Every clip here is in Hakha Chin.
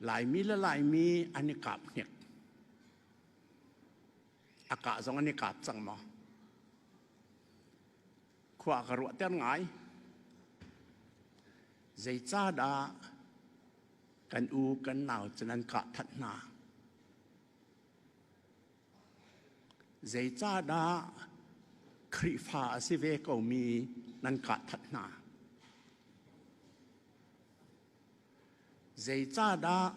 Laimi le Laimi an i kap hnik. A kah zong an i kap cang maw? Khua ka ruahter ngai. Zeicahdah kan u kan nau cu nan kah that hna? Zeicahdah Khrihfa a si ve komi nan kah that hna? Zeicahdah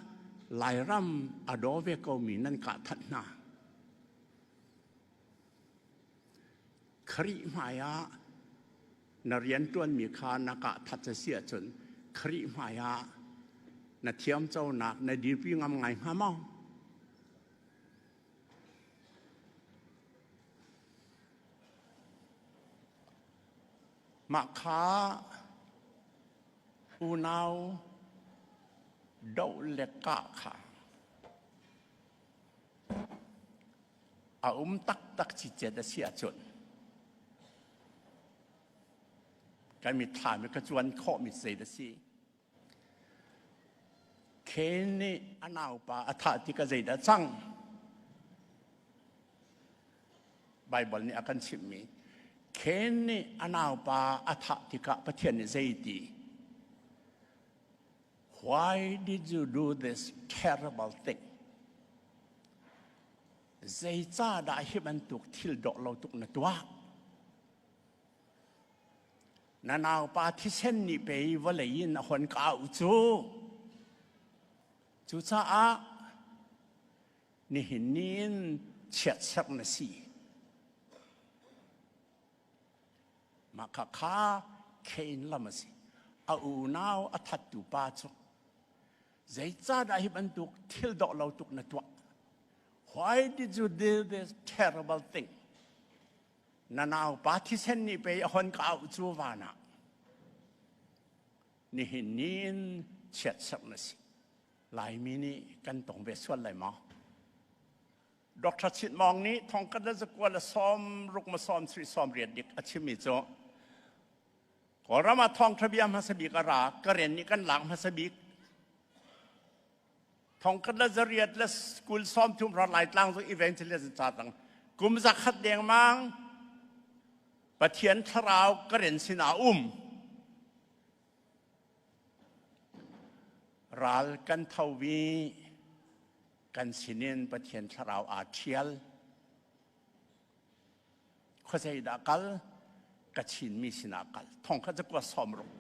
Lairam a daw ve komi nan kah that hna? Khrih hmai ah na rianṭuanmi kha na kah that a si ahcun Khrih hmai ah na thiamconak na dirpi ngam ngai hnga maw? Mah kha unau doh le kah kha a um taktak cicet a si ahcun kan mitthlam i ka cuan khawhmi zei a si. Cain nih a naupa a thah tikah zeidah cang? Baibal nih a kan chimhmi Cain nih a naupa a thah tikah Pathian nih zei ti? Why did you do this terrible thing? Zeicahdah hi bantuk thil dawh lo tuk na tuah? Na naupa thisen nih pei vawlei in a hon ka auh cu. Cucaah nihin ni in chiatserh na si. Mah kha kha Cain lam a si. A unau a thattu pa cu zeicahdah hi bantuk thil dawh lo tuk na tuah? Why did you do this terrible thing? Na naupa thisen nih pei a hon ka auh cu van ah. Nihin ni in chiatserh na si. Laimi nih kan tong ve sual lai maw? Dr. Chin Mawng nih thongkhat le zakua le sawm ruk ma sawm sri sawm riat dik a chimmi cu Kawlram ah thawngṭha bia hmasa bik a ra Karen nih kan lak hmasa bik thongkhat le zariat le kul sawm thum rat lai tlang zong evangelism ca tang kum zakhat dengmang Pathian thlarau Karen sinah um ral kan tho i kan sinin Pathian thlarau aa ṭhial. Khuazei dah kal? Ka Chinmi sinah kal. Thong kha zakua sawm ruk.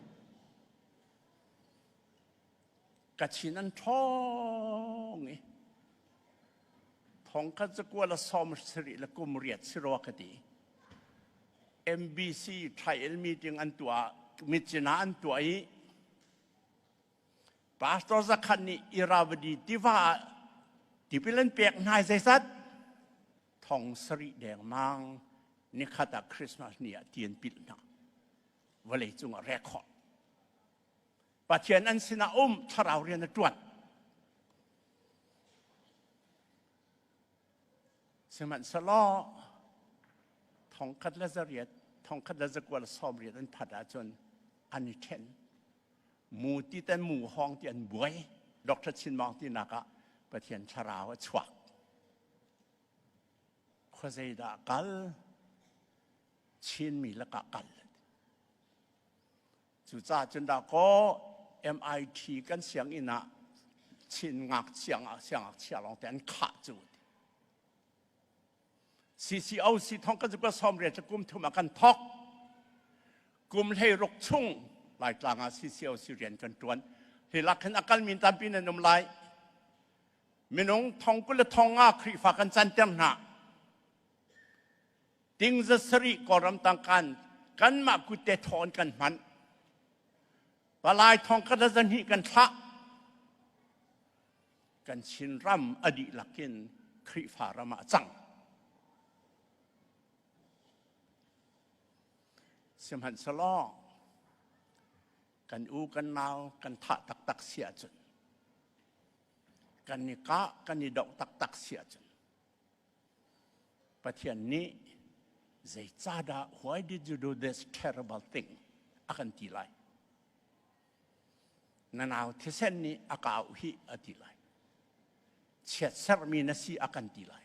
Ka Chin an ṭhawng i thong kha zakua la sawm sarih le kum riat si rua ka ti. MBC trial meeting an tuah mitcina an tuah i Pastor zakhat nih Irrawaddy tiva ah tipil an pek hna zeizat thong sarih dengmang nikhat ah Christmas ni ah ti an pilh hna vawlei cung ah record Pathian an sinah um thlarau rian a ṭuan sihmanhsehlaw thongkhat le zariat thongkhat le zakua le sawmriat an phat ahcun an i ṭhen mu ti ten mu hawng ti an buai Dr. Chin Maung tinak ah Pathian thlarau a chuak khuazei dah kal Chinmi lakah kal cucaah cun dah kaw MIT kan sianginn ah Chin ngakchia siangngakchia lawng te an khah cu CCOC thong kan zuka sawm rian cu kum thum ah kan thok kum hlei ruk chung Laitlang ah CCOC rian kan tuan hi lak hin a kal min tampi nan um lai minung thong kul le thong nga Khrihfa kan canter hna tingza sarih Kawlram tangkan kanmah kutte thawn kan hman palai thong khat le zahnih kan thlah kan Chinram a dihlak in Khrihfa ram ah a cang. Sihmanhsehlaw kan u kan nau kan thah taktak si ahcun kan i kah kan i doh taktak si ahcun Pathian nih zeicahdah why did you do this terrible thing a kan ti lai. Na nau thisen nih a ka auh hih a ti lai. Chiatserhmi na si a kan ti lai.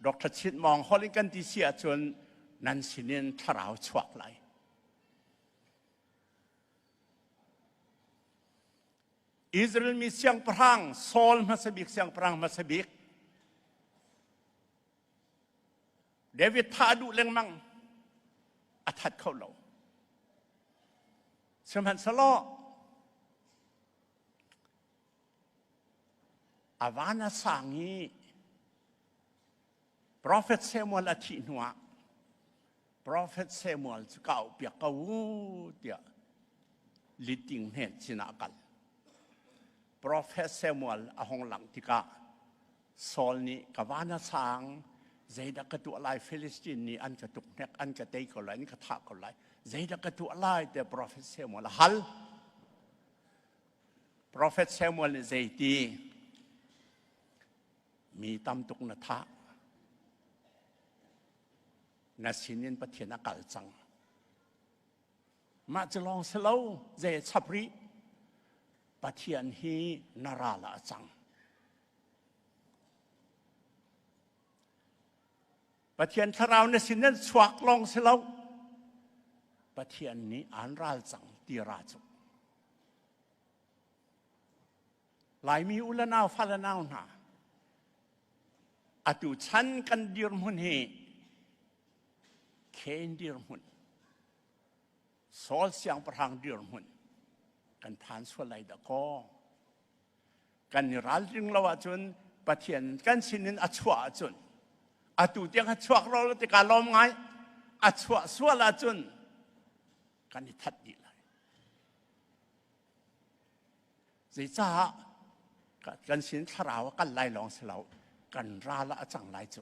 Dr. Chin Mawng holh in kan ti si ahcun nan sinin thlarau chuak lai. Israel mi siangpahrang Saul hmasa bik siangpahrang hmasa bik David thah a duh lengmang a that kho lo. Sihmanhsehlaw a van a sang i Prophet Samuel a thih hnuah Prophet Samuel cu ka auhpiak ko u tiah liting hnet sinah a kal. Prophet Samuel a hung langh tikah Saul nih ka van a sang zeidah ka tuah lai Philistine nih an ka tuk hnek an ka tei ko lai an ka thah ko lai zeidah ka tuah lai tiah Prophet Samuel a hal. Prophet Samuel nih zeiti mi tam tuk na thah na sinin Pathian a kal cang. Mah cu lawng si lo zei chap rih Pathian hi na ral ah a cang. Pathian thlarau na sin nan chuak lawng si lo Pathian nih aan ral cang ti ra cu. Laimi u le nau fa le nau hna atu chan kan dirhmun hi Cain dirhmun Saul siangpahrang dirhmun kan phan sual lai dah kaw kan i ralring lo ahcun Pathian kan sinin a chuah ahcun atu tiang a chuak lo lo tikah lawm ngai a chuah sual ahcun kan i that dih lai Zeicah kan sin thlarau a kal lai lawng si lo kan ral ah a cang lai cu.